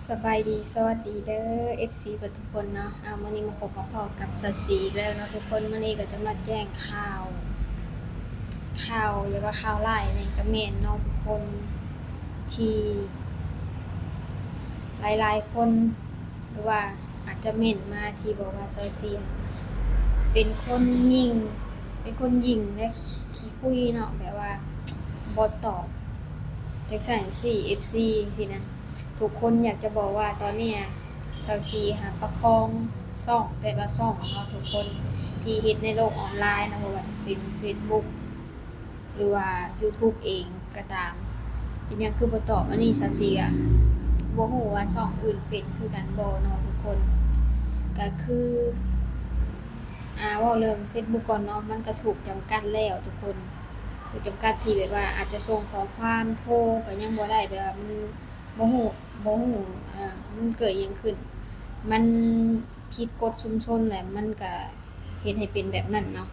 ສະບາຍດີ ສະຫວັດດີເດີ ເອັຟຊີ ເບິດທຸກຄົນເນາະ. ເອົາ ມື້ນີ້ມາພົບມາພໍ້ກັບສາວຊີອີກແລ້ວເນາະທຸກຄົນ. ມື້ນີ້ກໍຈະມາແຈ້ງຂ່າວ ຂ່າວ ຫຼືວ່າຂ່າວຮ້າຍນີ້ກໍແມ່ນເນາະທຸກຄົນ ທີ່ຫຼາຍໆຄົນ ຫຼືວ່າອາດຈະເມັ້ນມາທີ່ບອກວ່າສາວຊີເປັນຄົນຫຍິງ ເປັນຄົນຫຍິງ ແລະ ຂີ້ຄຸຍເນາະ ແບບວ່າບໍ່ຕອບ ຈັ່ງຊັ້ນຈັ່ງຊີ້ ເອັຟຊີ ຈັ່ງຊີ້ນະ. ທຸກຄົນຢາກຈະບອກວ່າຕອນນີ້ສາວຊີຫາປະຄອງຊ່ອງແຕ່ລະຊ່ອງເນາະທຸກຄົນ ທີ່ເຮັດໃນໂລກອອນລາຍນະ ບໍ່ວ່າຈະເປັນເຟສບຸກ ຫຼືວ່າຢູທູບເອງກໍຕາມ. ເປັນຫຍັງຄືບໍ່ຕອບ? ອັນນີ້ສາວຊີກະບໍ່ຮູ້ວ່າຊ່ອງອື່ນເປັນຄືກັນບໍ່ເນາະທຸກຄົນ. ກະຄື ອ່າ ເວົ້າເລື່ອງເຟສບຸກກ່ອນເນາະ ມັນກະຖືກຈຳກັດແລ້ວທຸກຄົນ. ຖືກຈຳກັດທີ່ແບບວ່າອາດຈະສົ່ງຂໍ້ຄວາມ ໂທກະຍັງບໍ່ໄດ້ ແບບວ່າມັນບໍ່ຮູ້ ບໍ່ຮູ້ ເອີ ມັນເກີດຫຍັງຂຶ້ນ ມັນຜິດກົດຊຸມຊົນແຫຼະ ມັນກະເຮັດໃຫ້ເປັນແບບນັ້ນເນາະ.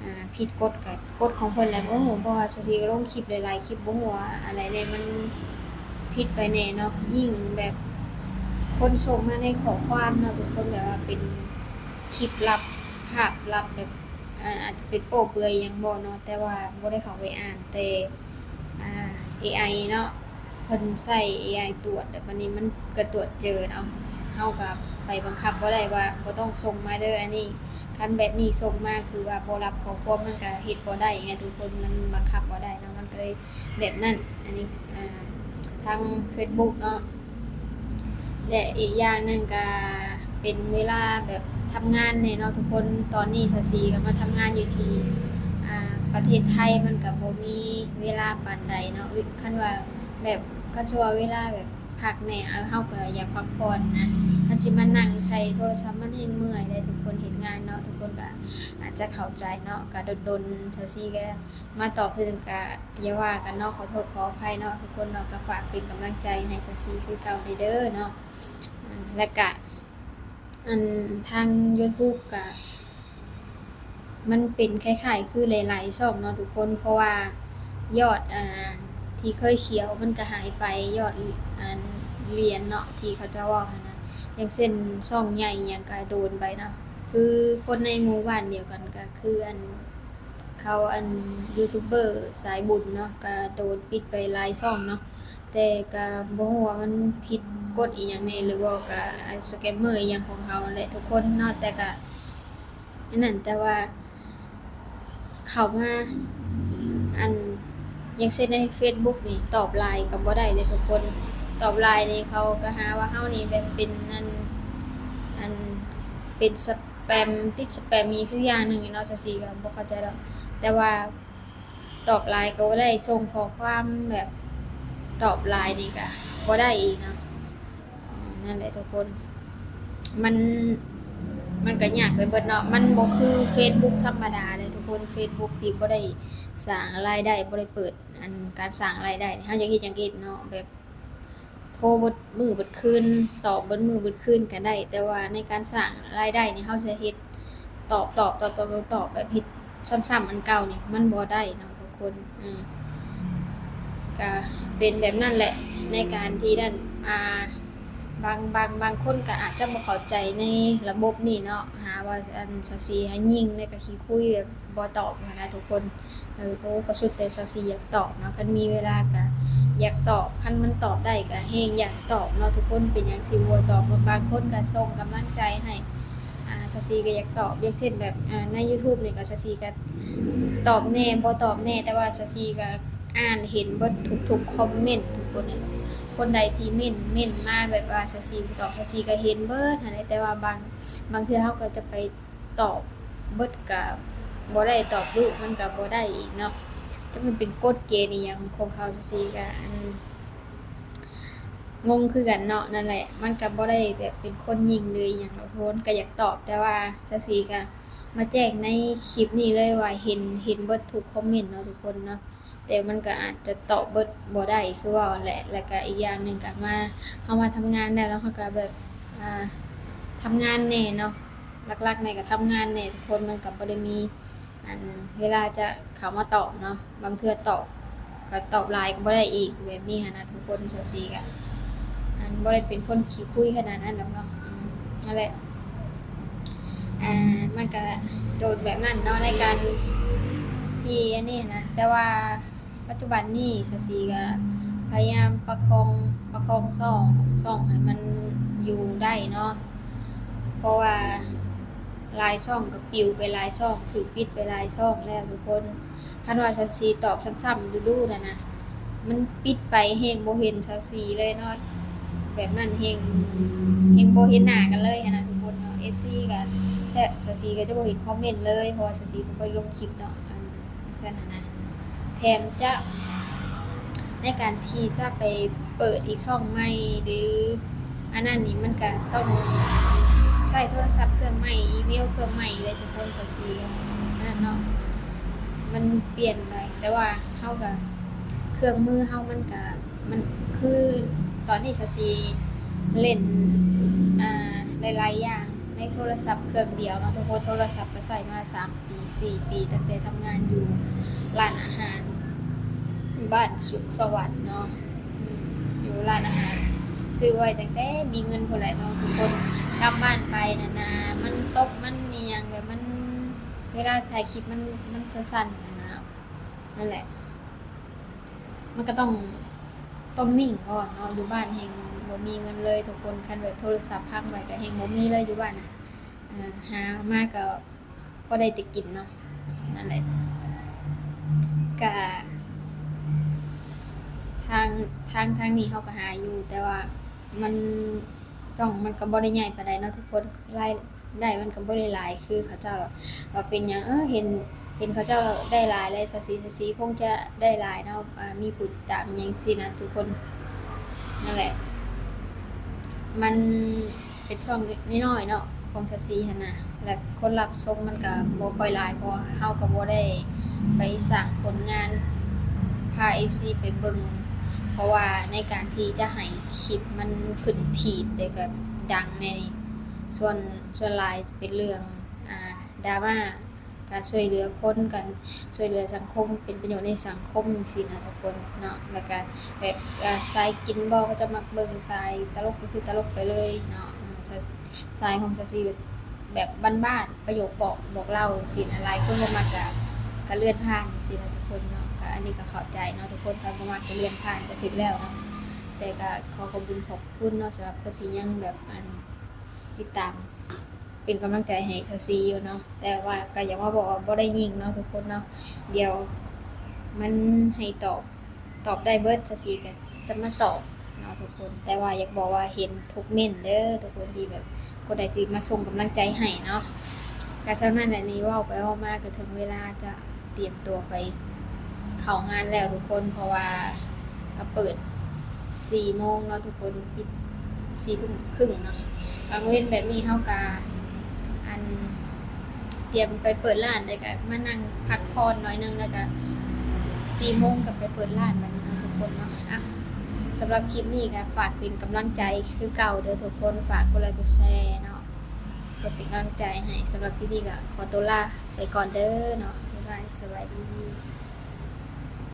ອ່າ ຜິດກົດກະກົດຂອງເພິ່ນແຫຼະ ບໍ່ຮູ້ ເພາະວ່າສາວຊີກໍລົງຄລິບຫຼາຍໆຄລິບ ບໍ່ຮູ້ວ່າອັນໃດແດ່ມັນຜິດໄປແດ່ເນາະ. ຍິ່ງແບບຄົນສົ່ງມາໃນຂໍ້ຄວາມເນາະທຸກຄົນ ແບບວ່າເປັນຄລິບລັບ ພາບລັບ ແບບ ອ່າ ອາດຈະເປັນໂປ້ເປືອຍຫຍັງບໍ່ເນາະ ແຕ່ວ່າບໍ່ໄດ້ເຂົ້າໄປອ່ານ ແຕ່ ອ່າ ເອໄອເນາະ ເພິ່ນໃຊ້ເອໄອຕວດ ແລ້ວບາດນີ້ມັນກະຕວດເຈີເນາະ. ເຮົາກະໄປບັງຄັບບໍ່ໄດ້ວ່າບໍ່ຕ້ອງສົ່ງມາເດີ ອັນນີ້ ຄັນແບບນີ້ສົ່ງມາຄືວ່າບໍ່ຮັບຂໍ້ຄວາມ ມັນກະເຮັດບໍ່ໄດ້ໄງທຸກຄົນ ມັນບັງຄັບບໍ່ໄດ້ເນາະ ມັນກະເລີຍແບບນັ້ນ. ອັນນີ້ ອ່າ ທາງເຟສບຸກເນາະ ແລະ ອີກຢ່າງໜຶ່ງກະເປັນເວລາແບບທຳງານແດ່ເນາະທຸກຄົນ. ຕອນນີ້ສາວຊີກໍມາທຳງານຢູ່ທີ່ ອ່າ ປະເທດໄທ ມັນກໍບໍ່ມີເວລາປານໃດເນາະ. ຄັນວ່າແບບ ຄັນວ່າເວລາແບບພັກແດ່ ເອີ ເຮົາກໍຢາກພັກຜ່ອນນະ. ຄັນຊິມານັ່ງໃສ່ໂທລະສັບ ມັນແຮ່ງເມື່ອຍເດ້ທຸກຄົນ ເຮັດງານເນາະ. ທຸກຄົນກໍອາດຈະເຂົ້າໃຈເນາະ. ກໍດົນໆສາວຊີກໍມາຕອບເທື່ອໜຶ່ງ ກໍ ຢ່າວ່າກັນເນາະ ຂໍໂທດຂໍອະໄພເນາະທຸກຄົນເນາະ. ກໍຝາກເປັນກຳລັງໃຈໃຫ້ສາວຊີຄືເກົ່າເດີເນາະ. ແລ້ວກະ ອັນ ທາງຢູທູບກະ ມັນເປັນຄ້າຍໆຄືຫຼາຍໆຊ່ອງເນາະທຸກຄົນ ເພາະວ່າຍອດ ອ່າ ທີ່ເຄີຍຂຽວມັນກະຫາຍໄປ ຍອດ ອັນ ຫຼຽນເນາະ ທີ່ເຂົາເຈົ້າເວົ້າຫັ້ນນະ. ຢ່າງເຊັ່ນຊ່ອງໃຫຍ່ຫຍັງກະໂດນໄປເນາະ ຄືຄົນໃນໝູ່ບ້ານດຽວກັນ ກະຄື ອັນ ເຂົາ ອັນ ຢູທູບເບີສາຍບຸນເນາະ ກະໂດນປິດໄປຫຼາຍຊ່ອງເນາະ. ແຕ່ກະບໍ່ຮູ້ວ່າມັນຜິດກົດອີ່ຫຍັງແດ່ ຫຼືວ່າກະສະແກມເມີອີ່ຫຍັງຂອງເຂົາແຫຼະທຸກຄົນເນາະ. ແຕ່ກະອັນນັ້ນ ແຕ່ວ່າເຂົ້າມາ ອັນ ຢ່າງເຊັ່ນໃນເຟສບຸກນີ້ ຕອບຫຼາຍກໍບໍ່ໄດ້ເດ້ທຸກຄົນ. ຕອບຫຼາຍນີ້ເຂົາກໍຫາວ່າເຮົານີ້ແບບເປັນ ອັນ ອັນ ເປັນສະແປມ ຕິດສະແປມອີ່ຫຍັງສັກຢ່າງໜຶ່ງເນາະ. ສາວຊີກໍບໍ່ເຂົ້າໃຈດອກ ແຕ່ວ່າ ຕອບຫຼາຍກໍບໍ່ໄດ້ ສົ່ງຂໍ້ຄວາມແບບຕອບຫຼາຍນີ້ກະບໍ່ໄດ້ອີກເນາະ. ນັ້ນແຫຼະທຸກຄົນ ມັນ ມັນກະຍາກໄປເບິດເນາະ. ມັນບໍ່ຄືເຟສບຸກທຳມະດາເດ້ທຸກຄົນ ເຟສບຸກທີ່ບໍ່ໄດ້ສ້າງລາຍໄດ້ ບໍ່ໄດ້ເປີດ ອັນ ການສ້າງລາຍໄດ້ ເຮົາຢາກເຮັດຫຍັງກະເຮັດເນາະ ແບບ ໂທເບິດມື້ເບິດຄືນ ຕອບເບິດມື້ເບິດຄືນກະໄດ້ ແຕ່ວ່າໃນການສ້າງລາຍໄດ້ນີ້ ເຮົາຊິເຮັດຕອບ ຕອບ ຕອບ ຕອບ ຕອບ ແບບເຮັດຊ້ຳໆອັນເກົ່ານີ້ ມັນບໍ່ໄດ້ເນາະທຸກຄົນ. ເອີ ກະເປັນແບບນັ້ນແຫຼະ ໃນການທີ່ນັ້ນ ອ່າ ບາງ ບາງ ບາງຄົນກະອາດຈະບໍ່ເຂົ້າໃຈໃນລະບົບນີ້ເນາະ ຫາວ່າ ອັນ ສາວສີຫາຍິງ ແລ້ວກະຂີ້ຄຸຍແບບ ບໍ່ຕອບຫັ້ນນະທຸກຄົນ. ເອີ ໂອ້ ກໍສຸດແຕ່ສາວສີຢາກຕອບເນາະ ຄັນມີເວລາກະຢາກຕອບ ຄັນມັນຕອບໄດ້ກະແຮ່ງຢາກຕອບເນາະທຸກຄົນ. ເປັນຫຍັງຊິບໍ່ຕອບ ບາງຄົນກະສົ່ງກຳລັງໃຈໃຫ້ ອ່າ ສາວສີກະຢາກຕອບ ຢ່າງເຊັ່ນແບບ ອ່າ ໃນຢູທູບນີ້ກະ ສາວສີກະຕອບແດ່ ບໍ່ຕອບແດ່ ແຕ່ວ່າສາວສີກະອ່ານເຫັນເບິດທຸກໆຄອມເມັນທຸກຄົນ. ຄົນໃດທີ່ເມັນ ເມັນມາແບບວ່າສາວສີບໍ່ຕອບ ສາວສີກະເຫັນເບິດຫັ້ນແຫຼະ ແຕ່ວ່າບາງ ບາງເທື່ອເຮົາກໍຈະໄປ ຕອບເບິດກະບໍ່ໄດ້ ຕອບດຸມັນກະບໍ່ໄດ້ອີກເນາະ. ຈັກມັນເປັນກົດເກນອີ່ຫຍັງຂອງເຂົາ ສາວສີກະ ອັນ ງົງຄືກັນເນາະ. ນັ້ນແຫຼະ ມັນກະບໍ່ໄດ້ແບບເປັນຄົນຍິງຫຼືອີ່ຫຍັງດອກທຸກຄົນ ກະຢາກຕອບ ແຕ່ວ່າສາວສີກະມາແຈ້ງໃນຄລິບນີ້ເລີຍວ່າເຫັນ ເຫັນເບິດທຸກຄອມເມັນເນາະທຸກຄົນເນາະ. ແຕ່ມັນກໍອາດຈະຕອບເບິດບໍ່ໄດ້ຄືເວົ້າຫັ້ນແຫຼະ. ແລ້ວກໍອີກຢ່າງໜຶ່ງກໍມາ ເຮົາມາທຳງານແລ້ວເນາະ ເຮົາກໍແບບ ອ່າ ທຳງານແດ່ເນາະ ຫຼັກໆແດ່ກໍທຳງານແດ່ທຸກຄົນ ມັນກໍບໍ່ໄດ້ມີ ອັນ ເວລາຈະເຂົ້າມາຕອບເນາະ. ບາງເທື່ອຕອບ ກໍຕອບຫຼາຍກໍບໍ່ໄດ້ອີກ ແບບນີ້ຫັ້ນນະທຸກຄົນ. ສາວສີກໍ ອັນ ບໍ່ໄດ້ເປັນຄົນຂີ້ຄຸຍຂະໜາດນັ້ນດອກເນາະ. ອືມ ນັ້ນແຫຼະ ອ່າ ມັນກະໂດນແບບນັ້ນເນາະ ໃນການທີ່ອັນນີ້ຫັ້ນນະ. ແຕ່ວ່າປັດຈຸບັນນີ້ສາວສີກະພະຍາຍາມປະຄອງ ປະຄອງຊ່ອງ ຊ່ອງໃຫ້ມັນຢູ່ໄດ້ເນາະ ເພາະວ່າຫຼາຍຊ່ອງກະປິວໄປຫຼາຍຊ່ອງ ຖືກປິດໄປຫຼາຍຊ່ອງແລ້ວທຸກຄົນ. ຄັນວ່າສາວສີຕອບຊ້ຳໆດູໆນັ້ນນະ ມັນປິດໄປແຮ່ງບໍ່ເຫັນສາວສີເລີຍເນາະ. ແບບນັ້ນແຮ່ງ ແຮ່ງບໍ່ເຫັນໜ້າກັນເລີຍຫັ້ນນະທຸກຄົນເນາະ. ເອັຟຊີກະ ແທບສາວສີກະຈະບໍ່ເຫັນຄອມເມັນເລີຍ ເພາະວ່າສາວສີກະບໍ່ໄດ້ລົງຄລິບເນາະ ອັນຊັ້ນຫັ້ນນະ. ແຖມຈະ ໃນການທີ່ຈະໄປເປີດອີກຊ່ອງໃໝ່ ຫຼື ອັນນັ້ນນີ້ ມັນກະຕ້ອງໃຊ້ໂທລະສັບເຄື່ອງໃໝ່ ອີເມວເຄື່ອງໃໝ່ເລີຍທຸກຄົນ. ສາວສີອັນນັ້ນເນາະ ມັນປ່ຽນໄປ ແຕ່ວ່າເຮົາກະ ເຄື່ອງມືເຮົາມັນກະ ມັນຄືຕອນນີ້ສາວສີຫຼິ້ນ ອ່າ ຫຼາຍໆຢ່າງໃນໂທລະສັບເຄື່ອງດຽວເນາະທຸກຄົນ. ໂທລະສັບກະໃຊ້ມາສາມປີ ສີ່ປີ ຕັ້ງແຕ່ທຳງານຢູ່ຮ້ານອາຫານ ບ້ານສຸກສະຫວັດເນາະ ອືມ ຢູ່ຮ້ານອາຫານ ຊື້ໄວ້ຕັ້ງແຕ່ມີເງິນພຸ້ນແຫຼະເນາະທຸກຄົນ. ກັບບ້ານໄປຫັ້ນນະ ມັນຕົກມັນອີ່ຫຍັງ ແບບມັນ ເວລາຖ່າຍຄລິບມັນ ມັນສັ່ນໆຫັ້ນນະ. ນັ້ນແຫຼະ ມັນກະຕ້ອງ ຕ້ອງນິ່ງກ່ອນເນາະ. ຢູ່ບ້ານແຮ່ງບໍ່ມີເງິນເລີຍທຸກຄົນ. ຄັນແບບໂທລະສັບພັງໄວ້ກະແຮ່ງບໍ່ມີເລີຍຢູ່ບ້ານນະ. ເອີ ຫາມາກະ ພໍໄດ້ແຕ່ກິນເນາະ. ນັ້ນແຫຼະ ກະ ທາງ ທາງ ທາງນີ້ເຮົາກະຫາຢູ່ ແຕ່ວ່າມັນ ຊ່ອງມັນກະບໍ່ໄດ້ໃຫຍ່ປານໃດເນາະທຸກຄົນ. ລາຍໄດ້ມັນກະບໍ່ໄດ້ຫຼາຍຄືເຂົາເຈົ້າ. ວ່າເປັນຫຍັງ ເອີ ເຫັນ ເຫັນເຂົາເຈົ້າໄດ້ຫຼາຍແລ້ວ ສາວສີ ສາວສີຄົງຈະໄດ້ຫຼາຍເນາະ ອ່າ ມີຜູ້ຕິດຕາມຫຍັງຊີ້ນະທຸກຄົນ. ນັ້ນແຫຼະ ມັນ ເປັນຊ່ອງນ້ອຍໆເນາະ ຂອງສາວສີຫັ້ນນະ ແລະ ຄົນຮັບຊົມມັນກະບໍ່ຄ່ອຍຫຼາຍ ເພາະວ່າເຮົາກະບໍ່ໄດ້ໄປສ້າງຜົນງານພາເອັຟຊີໄປເບິ່ງ. ເພາະວ່າໃນການທີ່ຈະໃຫ້ຄລິບມັນຂຶ້ນຟີດ ແລ້ວກະດັງແດ່ນີ້ ສ່ວນ ສ່ວນຫຼາຍຈະເປັນເລື່ອງ ອ່າ ດຣາມາ ການຊ່ວຍເຫຼືອຄົນ ການຊ່ວຍເຫຼືອສັງຄົມ ເປັນປະໂຫຍດໃນສັງຄົມຈັ່ງຊີ້ນະທຸກຄົນເນາະ. ແລ້ວກະແບບ ອ່າ ສາຍກິນບໍ ເຂົາເຈົ້າມັກເບິ່ງ ສາຍຕະຫຼົກກະຄືຕະຫຼົກໄປເລີຍເນາະ. ສາຍ ສາຍຂອງສາວສີແບບ ແບບບ້ານໆ ປະໂຫຍກບອກ ບອກເລົ່າຈັ່ງຊີ້ນະ ຫຼາຍຄົນບໍ່ມັກກະ ກະເລື່ອນຜ່ານຈັ່ງຊີ້ນະທຸກຄົນເນາະ. ກະອັນນີ້ກະເຂົ້າໃຈເນາະທຸກຄົນ ໃຜບໍ່ມັກກະເລື່ອນຜ່ານກະຖືກແລ້ວເນາະ. ແຕ່ກະຂໍຂອບບຸນຂອບຄຸນເນາະ ສຳລັບຄົນທີ່ຍັງແບບ ອັນ ຕິດຕາມ ເປັນກຳລັງໃຈໃຫ້ສາວສີຢູ່ເນາະ. ແຕ່ວ່າກະຢາກມາບອກວ່າບໍ່ໄດ້ຍິງເນາະທຸກຄົນເນາະ. ດຽວມັນໃຫ້ຕອບ ຕອບໄດ້ເບິດ ສາວສີກະຈະມາຕອບເນາະທຸກຄົນ. ແຕ່ວ່າຢາກບອກວ່າເຫັນທຸກເມັ້ນເດີທຸກຄົນ ທີ່ແບບ ຄົນໃດທີ່ມາສົ່ງກຳລັງໃຈໃຫ້ເນາະ. ກະສ່ຳນັ້ນແຫຼະ ນີ້ເວົ້າໄປເວົ້າມາກະເຖິງເວລາຈະຕຽມຕົວໄປເຂົ້າງານແລ້ວທຸກຄົນ ເພາະວ່າກະເປີດສີ່ໂມງເນາະທຸກຄົນ ປິດສີ່ທຸ່ມເຄິ່ງເນາະ. ກາງເວັນແບບນີ້ເຮົາກະ ອັນ ຕຽມໄປເປີດຮ້ານ ແລ້ວກະມານັ່ງພັກຜ່ອນໜ້ອຍໜຶ່ງ ແລ້ວກະສີ່ໂມງກະໄປເປີດຮ້ານບັດນີ້ເນາະທຸກຄົນເນາະ. ອ່ະ ສຳລັບຄລິບນີ້ກະຝາກເປັນກຳລັງໃຈຄືເກົ່າເດີທຸກຄົນ ຝາກກົດໄລກົດແຊເນາະ ເພື່ອເປັນກຳລັງໃຈໃຫ້. ສຳລັບຄລິບນີ້ກະຂໍຕົວລາໄປກ່ອນເດີເນາະ ບາຍບາຍ ສະບາຍດີ.